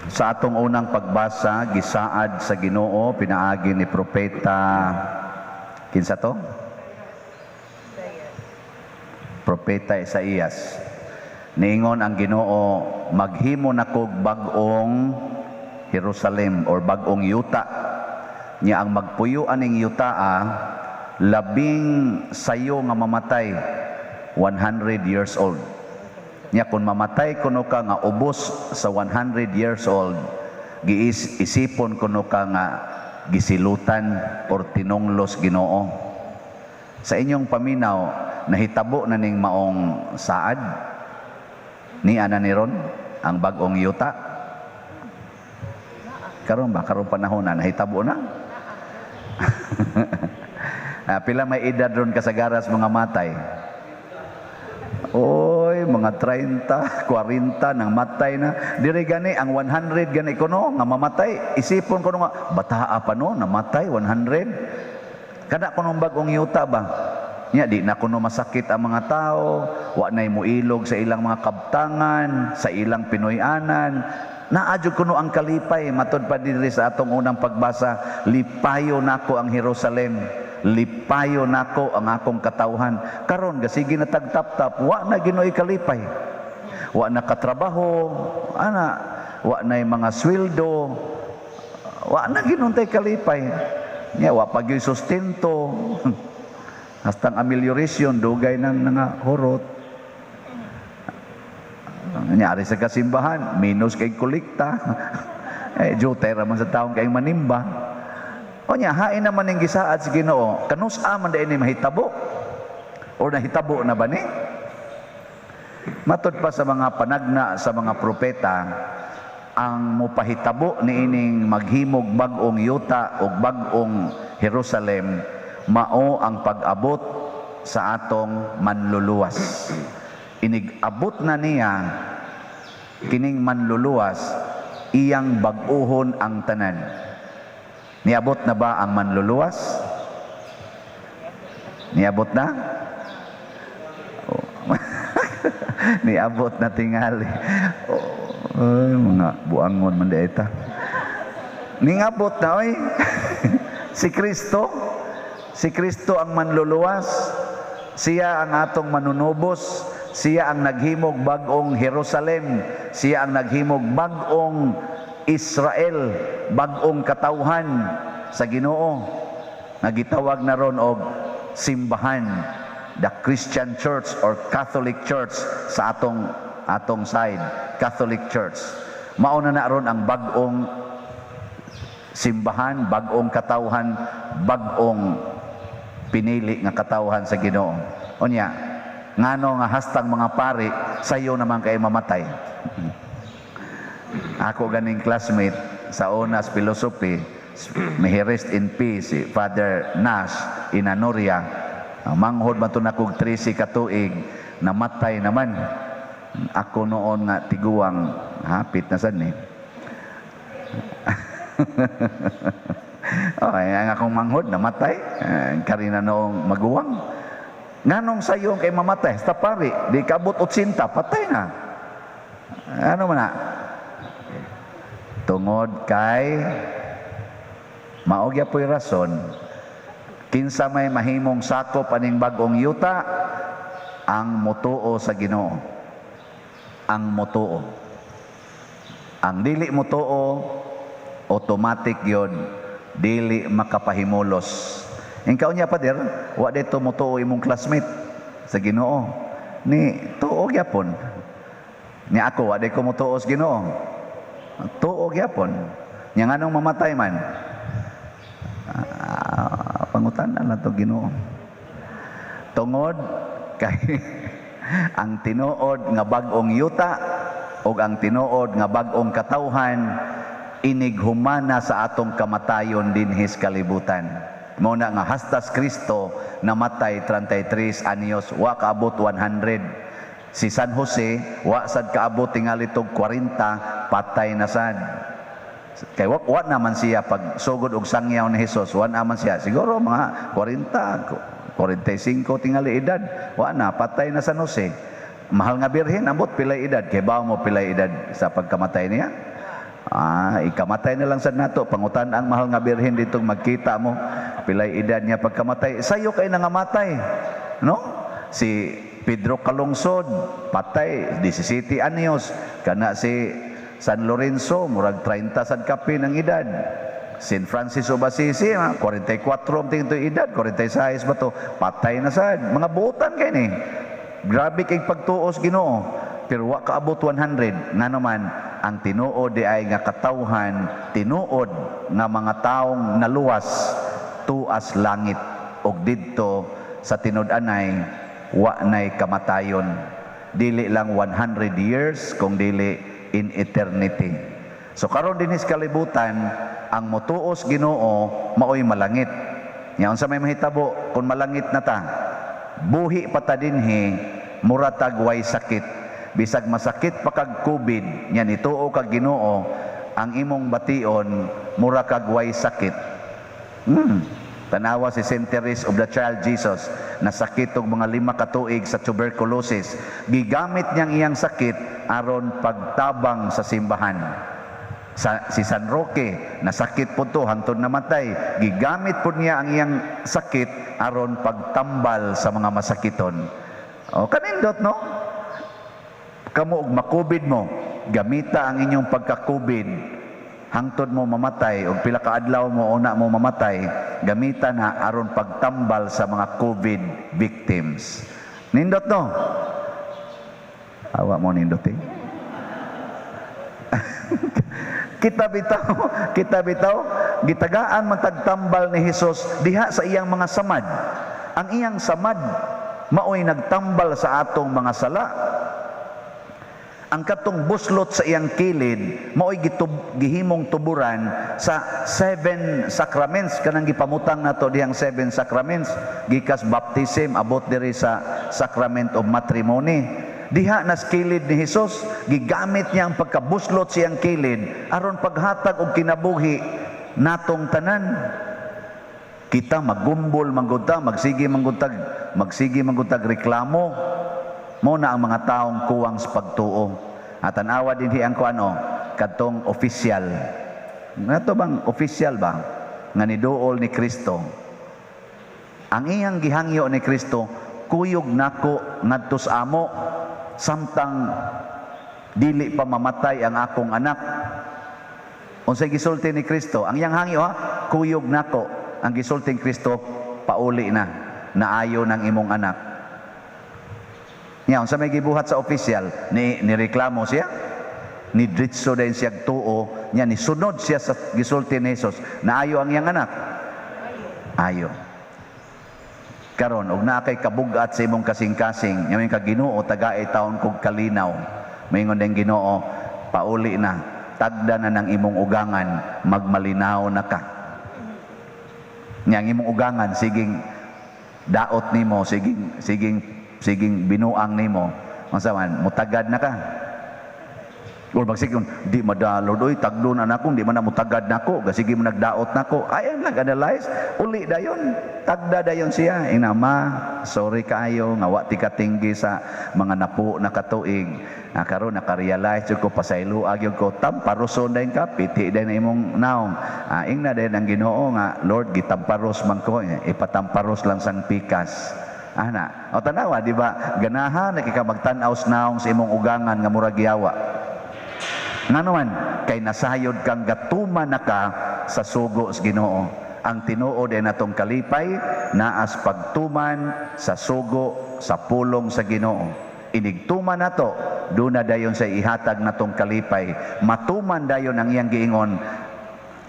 Sa atong unang pagbasa, gisaad sa Ginoo pinaagi ni propeta, kinsa to? Propeta Isaías. Niingon ang Ginoo, maghimo nakog bag-ong Jerusalem or bag-ong yuta. Nya ang magpuyo aning yutaa, labing sayo nga mamatay 100 years old. Nya kung mamatay kuno ka nga ubos sa 100 years old, giis isipon kuno ka nga gisilutan or tinunglos Ginoo. Sa inyong paminaw, nahitabo na ning maong saad ni ana ni ron ang bag-ong yuta? Karon ba, karon panahon na nahitabo na? Ah, pila may edad ron kasagaras mga matay? Oy, mga 30, 40 nang matay na. Diri gani ang 100 gani kuno nga mamatay, isipon kuno nga bataa pa no, namatay 100. Kada kunong bag-ong yuta ba? Nya di na kuno masakit ang mga tao, wa nay muilog sa ilang mga kabtangan, sa ilang Pinoy-anan. Naa jud kuno ang kalipay matud pa diri sa atong unang pagbasa, lipayo nako ang Jerusalem. Lipayo nako ang akong katawhan. Karon gasige na tagtap-tap, wa na Ginooy kalipay. Wa na katrabaho, ana, wa na mga sweldo, wa na ginuntay kalipay. Nya wa pa gyud sustento. Hastang amelioration dugay nang nga hurot. Nyari sa kasimbahan, minus kay kolekta. Eh, jutay ra man sa taong kay manimba. O nya, hain naman ning gisaad sa Ginoo, kanus-a man diay ni mahitabo? O nahitabo na ba ni? Matud pa sa mga panagna sa mga propeta, ang mopahitabo niining maghimog bag-ong yuta o bag-ong Jerusalem mao ang pag-abot sa atong manluluwas. Inig-abot na niya kining manluluwas, iyang bag-uhon ang tanan. Niabot na ba ang manluluwas? Niabot na? Oh. Niabot na tingali. Oh, ay, mga buangon man di ta. Ningabot na oy. Si Kristo. Si Kristo ang manluluwas. Siya ang atong manunubos. Siya ang naghimog bag-ong Jerusalem. Siya ang naghimog bag-ong Israel, bag-ong katawhan sa Ginoo. Nga gitawag na ron og simbahan, the Christian Church or Catholic Church sa atong atong side, Catholic Church. Mao na na ron ang bag-ong simbahan, bag-ong katawhan, bag-ong pinili nga katawhan sa Ginoo. Unya, ngano nga hastang mga pari sayo naman kay mamatay? Ako ganing classmate sa Onas Philosophy, may he rest in peace, si Father Nash Inanoria. Manghod man to nakog 13 ka tuig, namatay naman. Ako noon nga tiguang, hapit na sad ni. Okay, ang akong manghod namatay, karina noong maguwang. Nganong sayo kay mamatay? Sa pari, di kabot 80, patay na. Ano man na? Tungod kay mao gyapoy rason kinsa may mahimong sakop aning bag-ong yuta, ang motuo sa Ginoo. Ang motuo. Ang dili motuo, automatic yon dili makapahimulos. Ikaw niya, pader, wa dito motuo imong classmate sa Ginoo. Ni tuo gyapon. Ni ako, wa ko motuo sa Ginoo. Tuo gyapon. Nya nganong mamatay man? Ah, pangutana lang to Ginoo. Tungod kay ang tinuod nga bag-ong yuta ug ang tinuod nga bag-ong katawhan inig humana sa atong kamatayon dinhis kalibutan. Mao na nga hastas Kristo namatay 33 anyos, wa kaabot 100. Si San Jose wa sad kaabot tingali tog 40, patay na sad. Kay wa naman siya pag sugod og sangyaw ni Jesus, wa naman siya siguro mga 40, 45 tingali edad, wa na, patay na San Jose. Mahal nga Birhen, ambot pilay edad, kay bawo mo pilay edad sa pagkamatay niya? Ah, ikamatay na lang sad nato. Pangutan ang mahal nga Birhen ditong magkita mo. Pilay edad niya pagkamatay. Sayo kay nangamatay. No? Si Pedro Calungsod, patay, 17 anyos. Kana si San Lorenzo, murag 30 sad kapin ang edad. Saint Francis of Assisi, mga 44 ang tingin edad, 46 ba to? Patay na sad. Mga buotan kay ni. Grabe kay pagtuos Ginoo. Pero wa kaabot 100. Nga naman, ang tinuod di ay nga katawhan, tinuod nga mga taong naluwas tuas langit og didto sa tinud-anay wa nay kamatayon. Dili lang 100 years kung dili in eternity. So karon dinhi sa kalibutan, ang motuos Ginoo maoy malangit. Nya unsa may mahitabo kung malangit na ta? Buhi pa ta dinhi, mura tag way sakit. Bisag masakit pa kag COVID, nya nituo kag Ginoo, ang imong bation mura kag way sakit. Tanawa si Saint Therese of the Child Jesus, nasakit og mga 5 ka tuig sa tuberculosis. Gigamit niyang iyang sakit aron pagtabang sa simbahan. Si San Roque, nasakit po to hangtod namatay. Gigamit po niya ang iyang sakit aron pagtambal sa mga masakiton. O kanindot, no? Kamo og makubid mo, gamita ang inyong pagka-COVID hangtod mo mamatay og pila ka adlaw mo una mo mamatay, gamita na aron pagtambal sa mga COVID victims. Nindot, no? Awa mo nindot eh. Kita bitaw, gitagaan man tagtambal ni Hesus diha sa iyang mga samad. Ang iyang samad maoy nagtambal sa atong mga sala. Ang katong buslot sa iyang kilid maoy gihimong tuburan sa seven sacraments, kanang gipamutang nato dihang seven sacraments, gikas baptism abot diri sa sacrament of matrimony. Diha nas kilid ni Hesus, gigamit niya ang pagkabuslot sa iyang kilid aron paghatag og kinabuhi natong tanan. Kita magumbol manggod ta, magsige manggod tag reklamo. Mo na ang mga taong kuwang sa pagtuo. At tan-awa din ang kuano kadtong official. Nga bang official ba nga niduol ni Kristo? Ang iyang gihangyo ni Kristo, kuyog nako ngadto sa amo samtang dili pa mamatay ang akong anak. Unsay gisulti ni Kristo? Ang iyang hangyo ha, kuyog nako. Ang gisulti ni Kristo, pauli na, naayo ng imong anak. Nya unsa may gibuhat sa official, ni nireklamo siya, ni dritso din siya tuo, nya ni sunod siya sa gisulti ni Jesus, naayo ang iyang anak. Ayo. Karon og naa kay kabugat sa imong kasing-kasing, nya may ka Ginoo tagae taon kog kalinaw. Maingon din Ginoo, pauli na, tagda na ng imong ugangan, magmalinaw na ka. Nya ang imong ugangan siging daot nimo, siging binuang nimo. Unsa man, mutagad na ka. Or magsigong, di madalod, oy, tagdo na nako, di man na mutagad nako, gasige mo nagdaot nako. Ayan lang, analyze, uli dayon, tagda dayon siya. Ina ma, sorry kaayo, nga wa ti katinggi sa mga napo na katuig. Na karon nakarealize jud ko, pasaylo gyud ko, tamparoson dayon ka, piti dayon imong naong. Ingna dayon ang Ginoo nga, Lord, gitamparos man ko, ipatamparos lang sang pikas. Ana, o tanawa, di ba? Ganahan na kika magtan-aw sa naong sa imong ugangan nga murag yawa. Ngano man, kay nasayod kang gatuman na ka sa sugo sa Ginoo. Ang tinuod ay natong kalipay naas pagtuman sa sugo sa pulong sa Ginoo. Inigtuman nato, duna dayon sa ihatag natong kalipay. Matuman dayon ang iyang giingon.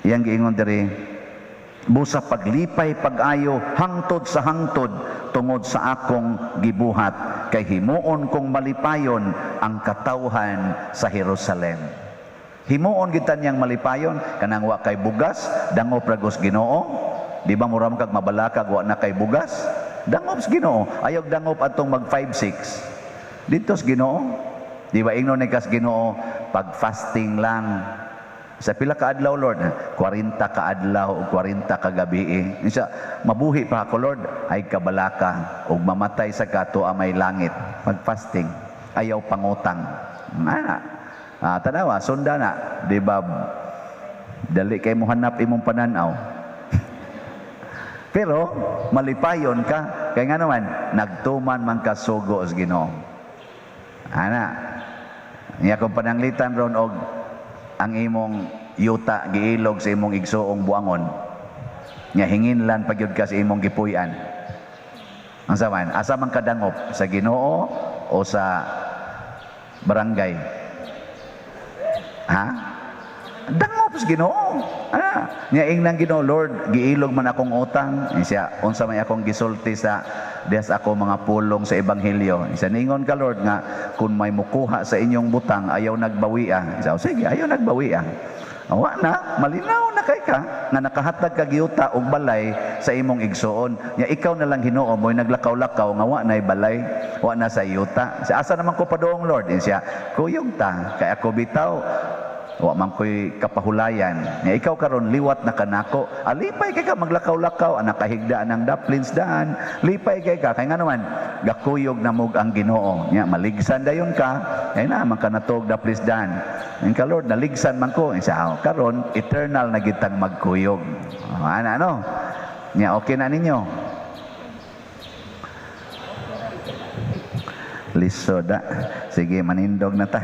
Iyang giingon diri, busa paglipay pag-ayo hangtod sa hangtod tungod sa akong gibuhat, kay himuon kong malipayon ang katawhan sa Jerusalem. Himuon kita niyang malipayon, kanang wa kay bugas, dangop ragos Ginoo. Di ba mura man kag mabalakag wa na kay bugas? Dangop sa Ginoo. Ayog dangop atong mag 5-6. Dito sa Ginoo. Di ba ingnon ni kas Ginoo, pag fasting lang. Sa pila ka adlaw, Lord? 40 ka adlaw o 40 ka gabi. Isa, mabuhi pa ako, Lord, ay kabalaka ug mamatay sa kato amay langit. Pag fasting, ayaw pangutang. Ana. Ah, tanawa, sunda na, di ba? Dali kay mohanap imong pananaw. Pero malipayon ka kay nga naman nagtuman man ka sugo sa Ginoo. Ana. Niya kung pananglitan ron og ang imong yuta giilog sa imong igsuong buangon. Nya hinginlan pa gyud ka sa imong gipuy-an. Ang saman, asa man kadangop, sa Ginoo o sa barangay? Ha? Dangop sa Ginoo. Ah, nya ingnan Ginoo, "Lord, giilog man akong utang." Siya, unsa may akong gisulti sa diha sa ako mga pulong sa ebanghelyo? Siya, ningon ka, Lord, nga kung may mukuha sa inyong butang, ayaw nagbawia. Siya, "Oh, sige, ayaw nagbawia." Wa na, malinaw na kay ka nga nakahatag ka giyuta og balay sa imong igsuon. Nya ikaw na lang Ginoo mo'y naglakaw-lakaw nga wa nay balay, wa na sa yuta. Sa asa naman ko padung, Lord? Siya, kuyog ta kay ako bitaw wa man ko'y kapahulayan. Nya ikaw karon liwat na kanako. Alipay kay ka maglakaw-lakaw, anak kahigda ng daplins daan. Lipay kay ka kay nga naman gakuyog na mog ang Ginoo. Nya maligsan dayon ka, kay na man ka natog daplis daan. Ang ka Lord, naligsan man ko. Siya, oh, karon eternal na gitang magkuyog. Oh, ana ano? Nya okay na ninyo. Lisoda. Sige, manindog na ta.